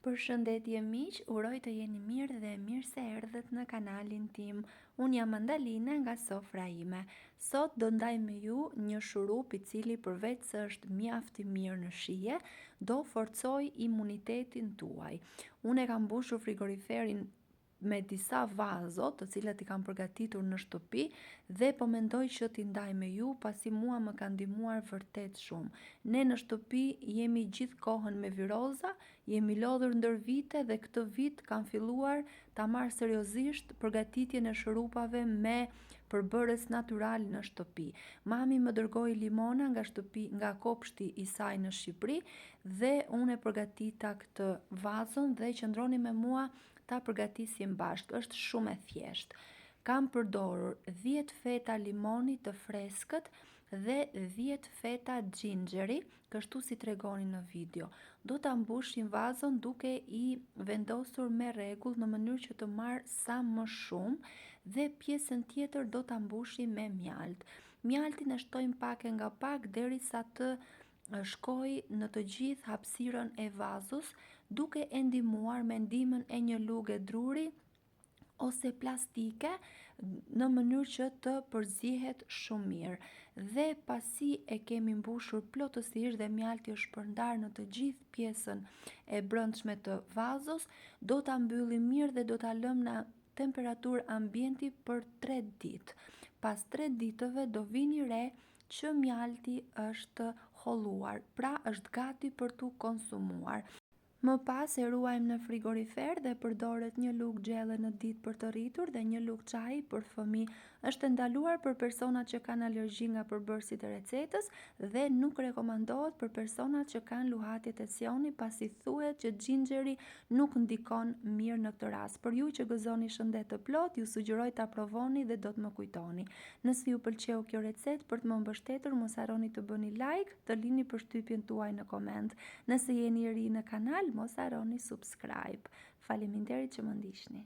Përshëndetje miq, uroj të jeni mirë dhe mirë se erdhët në kanalin tim. Unë jam Andalina nga Sofra ime. Sot do ndaj me ju një shurup i cili përveç se është mjaft i mirë në shije, do forcojë imunitetin tuaj. Unë e kam mbushur frigoriferin me disa vazo të cilat i kam përgatitur në shtëpi dhe po mendoj që t'i ndaj me ju pasi mua më ka ndihmuar vërtet shumë. Ne në shtëpi jemi gjithë kohën me viroza, jemi lodhur ndër vite dhe këtë vit kam filluar ta marr seriozisht përgatitjen e shurupave me përbërës natyral në shtëpi. Mami më dërgoi limona nga shtëpi nga kopshti i saj në Shqipëri dhe unë e përgatita këtë vazon dhe qëndroni me mua Ta përgatisim bashkë, është shumë e thjeshtë. Kam përdorur 10 feta limoni të freskët dhe 10 feta xhinxheri, kështu si tregoni në video. Do ta mbushim vazon duke i vendosur me rregull në mënyrë që të marrë sa më shumë dhe pjesën tjetër do ta mbushim me mjaltë. Mjaltin e shtojmë pak e nga pak derisa të shkojë në të gjithë hapësirën e vazos, duke e ndihmuar me ndihmën e një luge druri ose plastike në mënyrë që të përzihet shumë mirë. Dhe pasi e kemi mbushur plotësisht dhe mjalti është shpërndarë në të gjithë pjesën e brendshme të vazos, do ta mbyllim mirë dhe do ta lëmë në temperaturë ambienti për 3 ditë. Pas 3 ditëve do vini re që mjalti është holluar, pra është gati për t'u konsumuar. Më pas e ruajmë në frigorifer dhe përdoret një lugë gjelle në ditë për të rritur dhe një lugë çaji për fëmijë. Është e ndaluar për personat që kanë alergji nga përbërësit e recetës dhe nuk rekomandohet për personat që kanë luhatje tensioni pasi thuhet që xhinxheri nuk ndikon mirë në këtë rast. Për ju që gëzoni shëndet të plotë, ju sugjeroj ta provoni dhe do të më kujtoni. Nëse ju pëlqeu kjo recetë, për të më mbështetur mos harroni të bëni like, të lini përshtypjen tuaj në koment. Nëse jeni i ri në kanal, mos harroni subscribe. Faleminderit që më ndiqni.